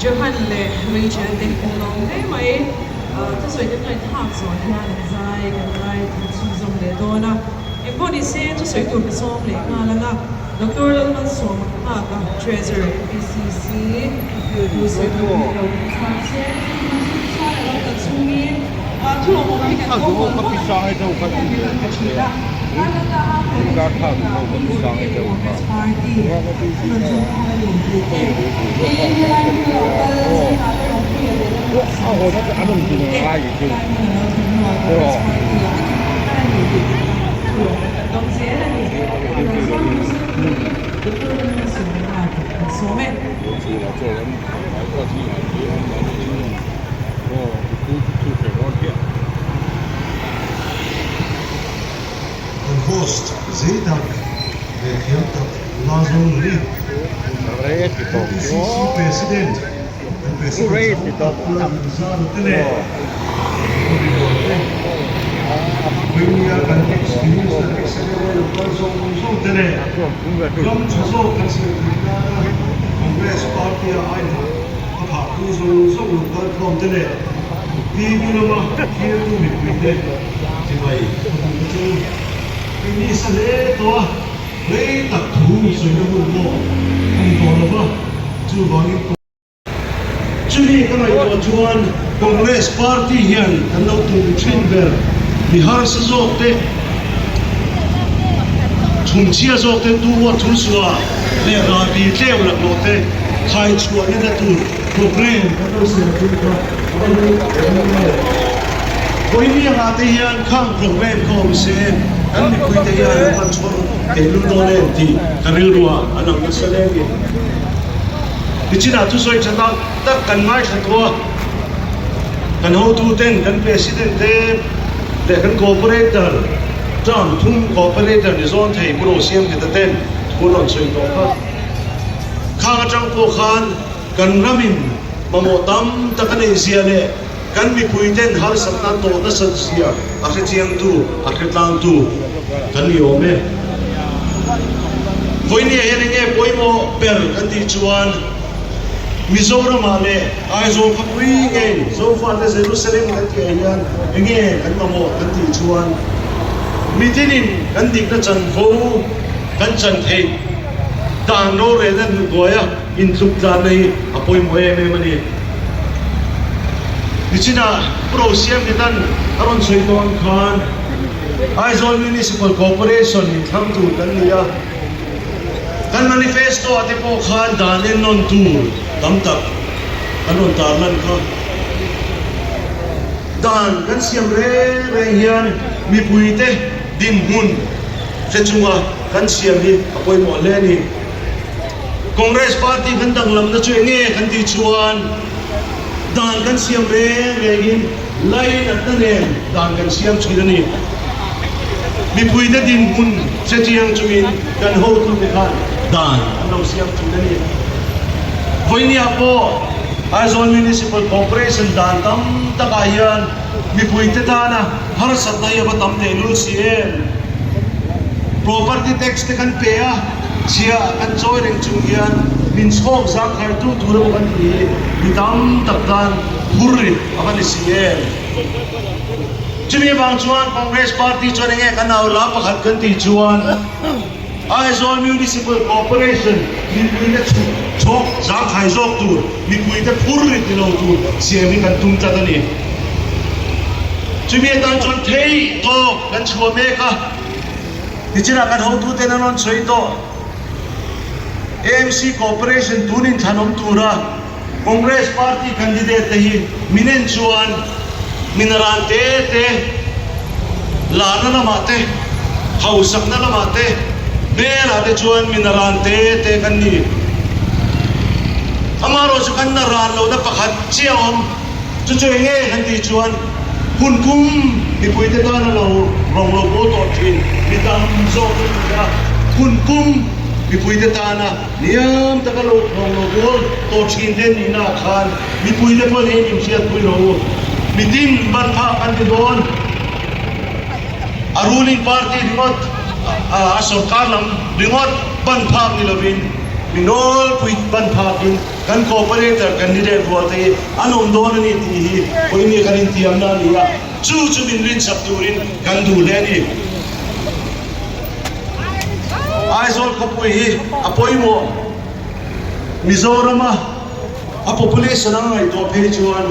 Johan leh Rachel te kan lawm hle mai. Thusawi te ngaihthlak zawh hian an zai kan ngaithla chhunzawm leh dawn a. Engpawh ni se thusawi tur ka sawm leh nghal ang a. Doctor Lalmalsawma nghaka Treasurer MPCC thusawi tur hi lo chhuak se. Chhuan a lo kal chhungin thu lawmawm hi kan ko mawlh mawlh a hian min rawn pe thin a. Karnataka Politics Congress Party an rawn zawm thar a ni tih te tin helai hmuna lo kal zingah te Ropuia leh Lalruatsanga chhungkua te helai hmuna lo thlen hnuah Congress Party ah an inhmang thar a ni tih te kha thu lawmawm kan dawng zel a ni. Chhuan thu sawi turin Doctor Lalmalsawma nghak kan sawm e. Kan host zei tak leh thiam tak nula zawng ni. MPCC President, kan President zau tak Pu Lalrinzara te leh Pu te, Vawinia kan ex-Minister, ex-MLA lo kal zawng zawng te leh ram tha zawk kan siam theih nana Congress Party-a aihnawh a phahtu zawng zawng lo kal khawm te leh TV lama thirtu mipuite Chibai ka duh te chu keini sa hle tawh a, rei tak thu sawina hun pawh a ni tawh lo va, chuvangin chumi ka ngaihtuah chuan Congress party hian kan lo tum thin ber mi harsa zawk te, chhumchhia zawk te, tu huat thul suah leh ralbi tleu laklawh te khai chhuahna na tur program kan lo siam thin kha a va lut em em. Vawiin anga te hian khang program kha awm se kan mipui te hian an van chhawr thei lul dawn em tih ka rilruah a lang nasa hle a ni. Nichinah thusawi tha tak tak kan ngaithla tawh a, kan hotu ten kan president te leh kan cooperator term thum cooperator ni zawn thei Pu Rosiamngeta ten thu an rawn sawi tawh kha. Khang atang pawh khan kan ramin mamawh tam tak a neih zia leh Kan mipuiten harsatna tawh nasat zia a hrechiangtu, a hretlangtu kan ni awm e. Vawinia hian enge pawimawh ber kan tih chuan Mizoramah leh Aizawl khawpui ngei Zofate Jerusalem kan tih ah hian enge kan mamawh kan tih chuan mitinin kan dikna chanvo kan chan theih dan rorelna hnuhnuaia intluk tlanna hi a pawimawh em em a ni. Nichinah Pu Rosiamngetan a rawn sawi tawh ang khan Aizawl Municipal Corporation in thlang tur kan ni a, kan manifesto ah te pawh khan dan en nawn tur tam tak kan rawn tar lan kha. Dan kan siam reng reng hian mipuite dinhmun hre chunga kan siam hi a pawimawh hle a ni. Congress party kan danglamna chu enge kan tih chuan dan kan siam reng rengin lainatna nen dan kan siam thin a ni. Mipuite dinhmun che chiang chungin kan hotute khan dan an lo siam thin a ni. Vawinia pawh Aizawl Municipal Corporation dan tam takah hian mipuite tana harsatna hi a va tam tehlul si em? Property tax te kan pe a. Chhia kan chawi reng chung hian min chhawk zang thar tu tur emaw kan ti hi mi tam tak tan phur rit a va ni si em? Chumi avang chuan Congress party chuan enge kan au la pakhat kan tih chuan Aizawl Municipal Corporation mipuite chhawk zang khai zawk tur, mipuite phur rit ni lo tur siam hi kan tum tlat a ni. Chumi atan chuan theih tawk kan chhuah mek a. Tichinah kan hotuten an rawn sawi tawh. AMC Corporation tun inthlanawm tura Congress Party candidate te hi min en chuan min ran te te, larna lamah te, hausakna lamah te, hmelah te chuan min ran te te kan ni. Amaherawh chu kan na ran lohna pakhat chiah a awm. Chu chu eng nge kan tih chuan hun kum mipuite tana lo rawng lo pawl tawh thin mi tam zawk chu ni a, hun kum mipuite tana niam taka lo rawng lo pawl tawh thin te nihna ah khan mipuite pawhin hei inhriatpui lo u. Mitin ban phak kan ti dawn. A ruling party ringawt, a sorkar lam ringawt ban phak ni lovin. Mi nawlpui ban phakin kan cooperator candidate rual te hi an awm dawn a ni tih hi pawimawh kan intiamna a ni a, chu chu min rinchak turin kan duh hle a ni. Aizawl khawpui hi a pawimawh Mizorama a population a ngaihtuah phei chuan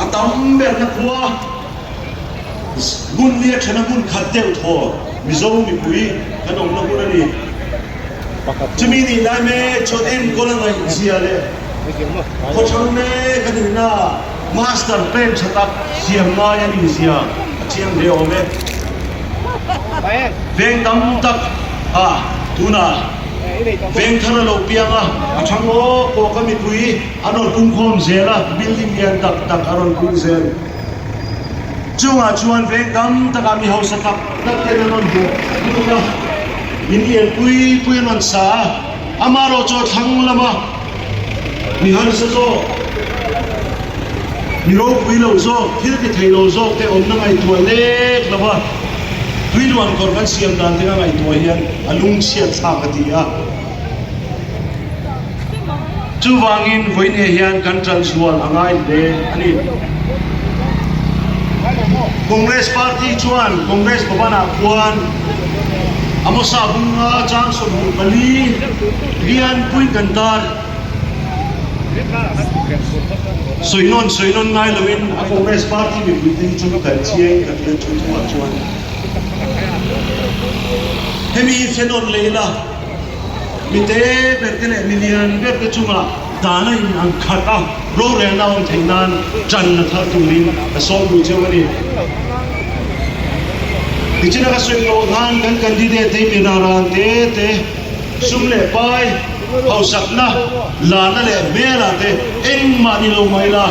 a tam berna khua hmun nia thena hmun khat deuh thaw Mizo mipui kan awmna hmun a ni. Chumi nih lai mek chuan enkawl a ngaihzia leh khawthlang mek a nihna master plan tha tak siam ngai a nihzia a chiang hle awm e. Veng tam tak ah tunah veng thar a lo piang a, a thang awk awk a mipui an rawn pungkhawm zel a, building lian tak tak a rawn pung zel. Chungah chuan veng tam takah mi hausa tak tak ten an rawn hmuh lut a, in lian pui pui an rawn sa a, amaherawh chu a thlang lama mi harsa zawk, mi ropui lo zawk, thil ti thei lo zawk te awmna ngaihtuah lek lo va, tui luan kawr kan siam dan te ka ngaihtuah hian a lungchhiat thlak a ti a. Chuvangin vawiinah hian kan ṭanzual a ngai hle a ni. Congress Party chuan Congress Bhavan-ah khuan Amosa Bunga chang 24 lianpui kan tar. Sawi nawn sawi nawn ngai loin a Congress Party mipuite hi chu ka kal chiang ka hria chu thuah chuan hemi hi hre nawn leh ila. Mi te ber te leh mi lian ber te chungah dana in ang khat a, rorelna awm theih nan tan la thar turin ka sawm duh cheu a ni. Tichina ka sawi loh khan kan candidate te mi ralran te te sum leh pai hausakna lana leh hmelah te engmah ni lo mai la,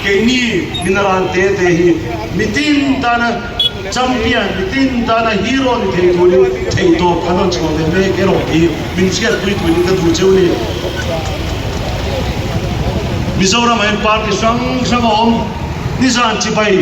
keini mi naran te te hi mitin tana Champion mitin tana hero ni thei turin theihtawp kan rawn chhuah ve mek erawh hi min hriatpui turin ka duh cheu ni. Mizoram ah hian party hrang hrang a awm, nizan chibai.